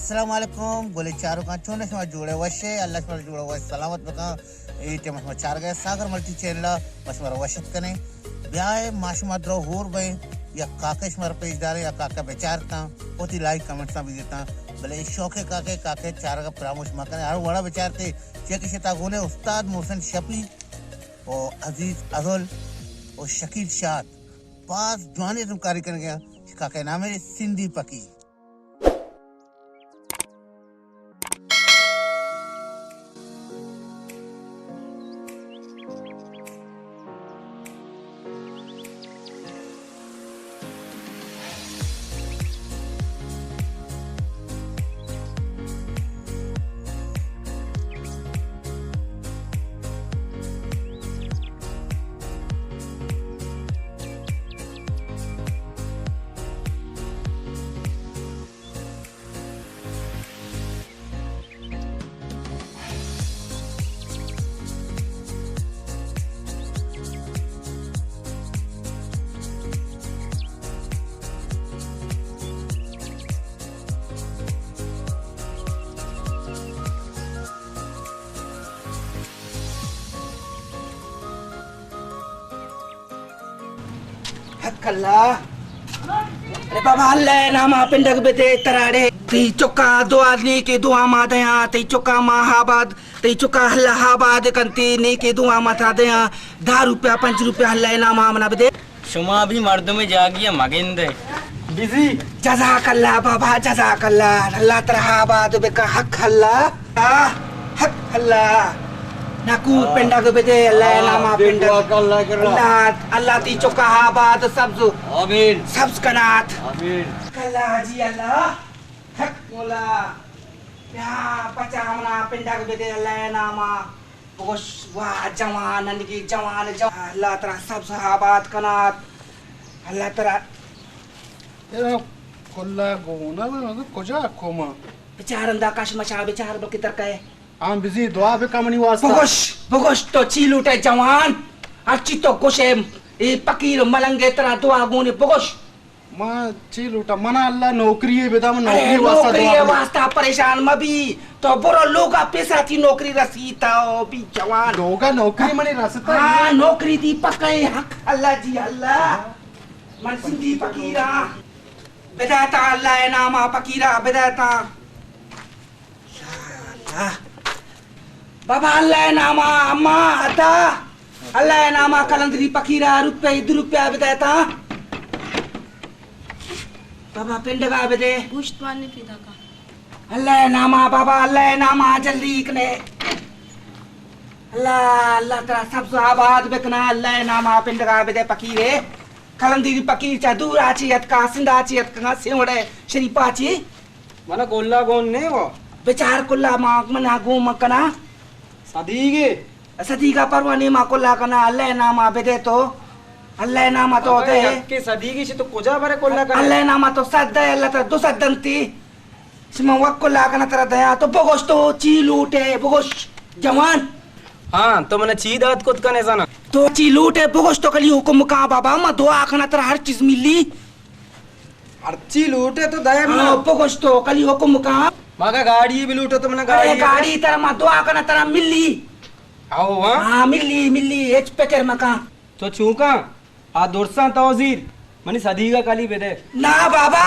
السلام علیکم گلیں چاروکاں، چون شما؟ جوڑے وشے؟ اللہ شما جوڑے وش سلامت بکن۔ اے ٹائم شما چارگئے ساگر ملٹی چینل ءَ، ما شما را وش اتک کنیں۔ بیائے ما شما درو ہور بئیں، یک کاکے شما را پیش داریں، یا کاکا بچارتاں، وتی لائک کمنٹساں بگیرتاں، بلے اے شوقیں کاکے، کاکے چارگ ءَ پراموش مکنیں، ہر وڑا بچارتے۔ چیک شتا گونے استاد محسن شفیع و عزیز ازل و شکیل شاد، باز جوانیں ازمکاری کنگیاں۔ کاکے نامے سندھی پکی۔ حق اللہ۔ ارے بابا، اللہ ءِ نام ءَ پنڈگ بدے تراڑے۔ تئی چکا دعا، نیکیں دعا ما دیاں، تئی چکا ماں آباد، تئی چکا اللہ آباد کنتی، نیکیں دعا ما ترا دیاں۔ دہ روپیہ، پنچ روپیہ اللہ ءِ نام ءَ منا بدے۔ شما بھی مردم جاگی مگندے۔ بزی۔ جزاک اللہ بابا، جزاک اللہ۔ اللہ ترا آباد بکا، حق اللہ۔ آہ، حق اللہ۔ نکو پنڈگ بدے، اللہ ءِ نام ءَ پنڈگ۔ اللہ، اللہ تئی چکا آباد سبز۔ آمین۔ سبز کنات۔ آمین۔ اللہ جی اللہ۔ حق مولا۔ بیا پچا منا پنڈگ بدے، اللہ ءِ نام ءَ۔ بگوش، واہ، جوان، ننگی جوان، جوان۔ اللہ ترا سبز آباد کنات۔ اللہ ترا۔ ترا کلا گونا، کجا کما؟ بچار اندا کش مچا بچار، بلکہ ترکے۔ آں بزی، دعا بکا منی واسطہ۔ بگوش، بگوش تو چی لوٹے جوان؟ ہرچی تو گوشے، اے فقیر ملنگے ترا دعا گونے، بگوش۔ ما چی لوٹا؟ منا اللہ نوکری یے بدا، من ارے نوکری واسطہ نوکری دعا یے کناں۔ واسطہ پریشان مبی۔ تو برو لوگا پیسا تئی نوکری رسی تا او بی جوان۔ لوگا نوکری منی رستا ہاں، ہے۔ نوکری دی پکا ہے، حق اللہ جی اللہ۔ من سندھی فقیرا بداتا اللہ ءِ ناما فقیرا بداتا۔ یا اللہ۔ بابا اللہ ءِ ناما، اما، ادا۔ اللہ ءِ ناما کلندری فقیرا روپے، دو روپیہ بدے تا۔ بابا پنڈگا بدے۔ گوشت پانی پیدا کا۔ اللہ ءِ ناما بابا، اللہ ءِ ناما جلدی کنے۔ اللہ، اللہ ترا سبز آباد بکنا، اللہ ءِ ناما پنڈگا بدے فقیرے۔ کلندری فقیر چا دورا چی اتکا، سندا چی اتکا، سیوڑے شریفا چی۔ منا گلا گون نے وہ۔ بچار کلا ما منا گون مکنا۔ صدیقے۔ صدیقا پروا نے ما کلا کنا، اللہ ءِ ناما بدے تو۔ اللہ ءِ ناما تو ابے دے۔ یکے صدیقے چی تو کجا برے کلا کنا؟ اللہ ءِ ناما تو صد دے، اللہ تا دو صد دنتی۔ شما وت کلا کنا ترا دیا، تو بگوش تو چی لوٹے، بگوش جوان۔ ہاں، تو منا چی دات کت کنے زانا؟ تو چی لوٹے، بگوش تو کلی حکم کا بابا، ما دعا کنا ترا ہر چیز ملی۔ ہرچی لوٹے تو دئے منا۔ ہاں، بگوش تو کلی حکم کا۔ مگا گاڑی بھی لوٹو تو منا ارے گاڑی۔ گاڑی ترا ما دعا کنا ترا ملی۔ آؤ، ہاں؟ ہاں، ملی، ملی، ہچ پکر مکا۔ تو چونکا؟ آ درساں تو زیر۔ منی صدیقہ کلی بدے۔ نا بابا۔